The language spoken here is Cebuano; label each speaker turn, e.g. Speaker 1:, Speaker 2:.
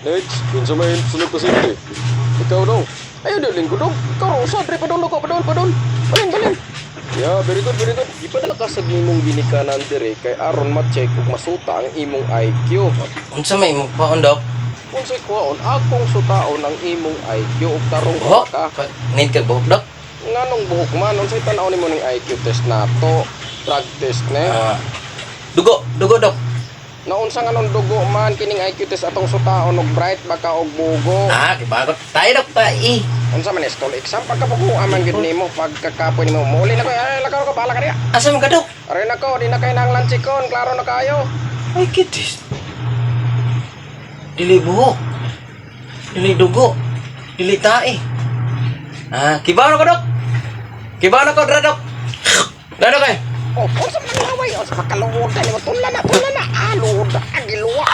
Speaker 1: Next, unsa may sunod pasyente? Ikaw daw. Ayaw daw lingkod daw. Ikaw raw usa dre padul ko padul padul. Balin balin. Yeah, very good, very good. Ipadala ka sa imong ginikanan dire kay aron ma-check ug masuta ang imong IQ.
Speaker 2: Unsa may imong paon, Dok?
Speaker 1: Unsay kuhaon akong sutaon ang imong IQ ug tarong
Speaker 2: Buhok?
Speaker 1: ka.
Speaker 2: Need kag buhok, Dok?
Speaker 1: Nganong buhok man, unsay tan-aw nimo ning IQ test nato? Drug test ne.
Speaker 2: Ah, dugo, dugo, Dok.
Speaker 1: Naunsa nga nung dugo man kining IQ test atong sutaon og bright baka og bugo.
Speaker 2: Ah, kibagot. Tayo, Dok, tayo.
Speaker 1: Unsa man stall exam pagkapukuha man gyud nimo pagkakapoy nimo. Muli na ko ay lakaw ko bala ka diya.
Speaker 2: Asa man ka, Dok?
Speaker 1: Aray nako, di na kay nang lansikon, klaro na kayo.
Speaker 2: Ay, kitis. Dili buhok. Dili dugo. Dili tae. Ah, kibaw na ko, Dok. Kibaw na ko, dra, Dok. Dra, Dok, eh.
Speaker 1: Oh, unsa man ang laway? Unsa pagkaluod nimo? Tunla na, tunla na. Ah, luod. Ah, giluwa.